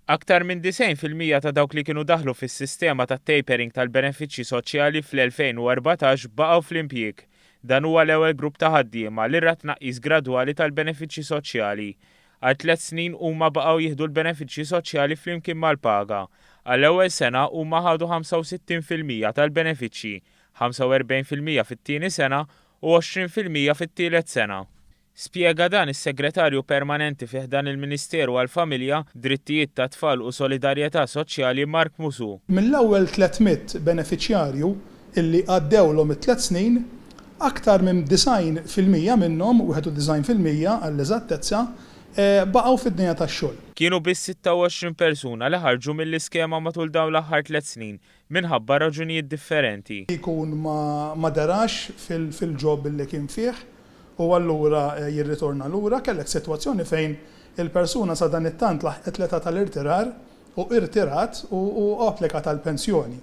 Aktar minn 90% ta' dawk li kienu daħlu fis-sistema tat-tapering tal-benefiċċji soċjali fl-2014 baqgħu fl-impjieg. Dan huwa l-ewwel grupp ta' ħaddiema li ra tnaqqis gradwali tal-benefiċċji soċjali. Għal tliet snin huma baqgħu jieħdu l-benefiċċji soċjali flimkien mal-paga. Għall-ewwel sena huma ħadu 65% tal-benefiċċji, 45% fit-tieni sena u 20% fit-tielet sena. Spjega dan is-Segretarju Permanenti fi ħdan il-Ministeru għall-Familja, Drittijiet tat-Tfal u Solidarjetà Soċjali Mark Musù. Mill-ewwel 300 benefiċjarju illi għaddewlhom it-tliet snin, aktar minn 90% minnhom, 91% għall-eżattezza, baqgħu fid-dinja tax-xogħol. Kienu biss 26 persuna li ħarġu mill-iskema matul dawn l-aħħar tliet snin minħabba raġunijiet differenti. Jkun ma derax fil-job illi kien fih u allura jirritorna lura, kellek sitwazzjoni fejn il-persuna sadanittant laħqet l-età tal-irtirar u irtirat u applikat għall-pensjoni.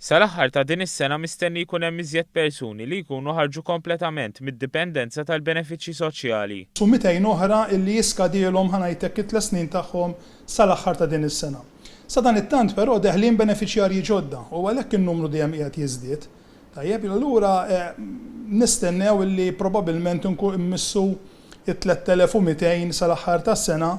Sal-aħħar ta' din is-sena mistenni jkun hemm iżjed persuni li jkunu ħarġu kompletament mid-dipendenza tal-benefiċċji soċjali. U 200 oħra illi jiskadielhom, ħa ngħid hekk, it-tliet snin tagħhom sal-aħħar ta' din is-sena. Sadanittant però deħlin benefiċjarji ġodda u għalhekk in-numru dejjem qiegħed jiżdied. Tajjeb, allura nistennew illi probabbilment immissu t-3,200 sal-aħħar tas-sena,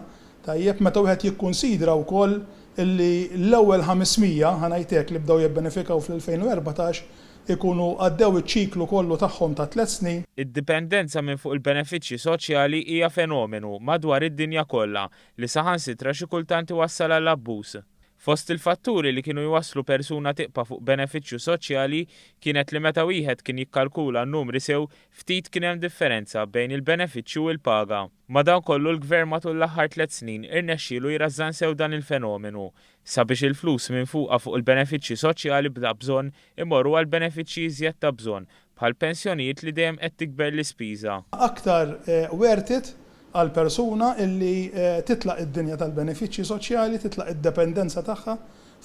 tajjeb, meta wieħed jikkunsidra wkoll illi l-ewwel 500, ħa ngħid hekk, li bdew jibbenefikaw fl-2014 ikunu għaddew iċ-ċiklu kollu tagħhom ta' tliet snin. Id-dipendenza minn fuq il-benefiċċji soċjali hija fenomenu madwar id-dinja kollha li saħansitra xi kultant iwassal għall-abbuż. Fost il-fatturi li kienu jwasslu persuna tiqpa' fuq benefiċċju soċjali kienet li meta wieħed kien jikkalkula n-numri sew ftit kien hemm differenza bejn il-benefiċċju u l-paga. Madankollu l-Gvern matul l-aħħar tliet snin irnexxielu jrażżan sew dan il-fenomenu sabiex il-flus minfuqa fuq il-benefiċċji soċjali bla bżonn imorru għal benefiċċji iżjed ta' bżonn bħal pensjonijiet li dejjem qed tikber l-ispiża. Aktar worth it għal persuna illi titlaq id-dinja tal-benefiċċji soċjali, titlaq id-dependenza tagħha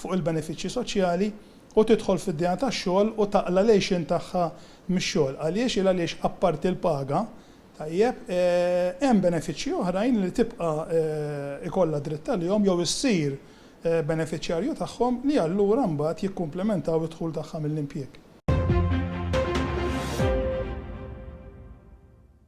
fuq il-benefiċċji soċjali u tidħol fid-dinja tax-xogħol u taqla' l-għixien tagħha mix-xogħol. Għaliex? Il għaliex apparti l-paga, tajjeb, hemm benefiċċji oħrajn li tibqa' ikollha dritt għalihom jew issir benefiċjarju tagħhom li allura mbagħad jikkumplementaw id-dħul tagħha mill-impjieg.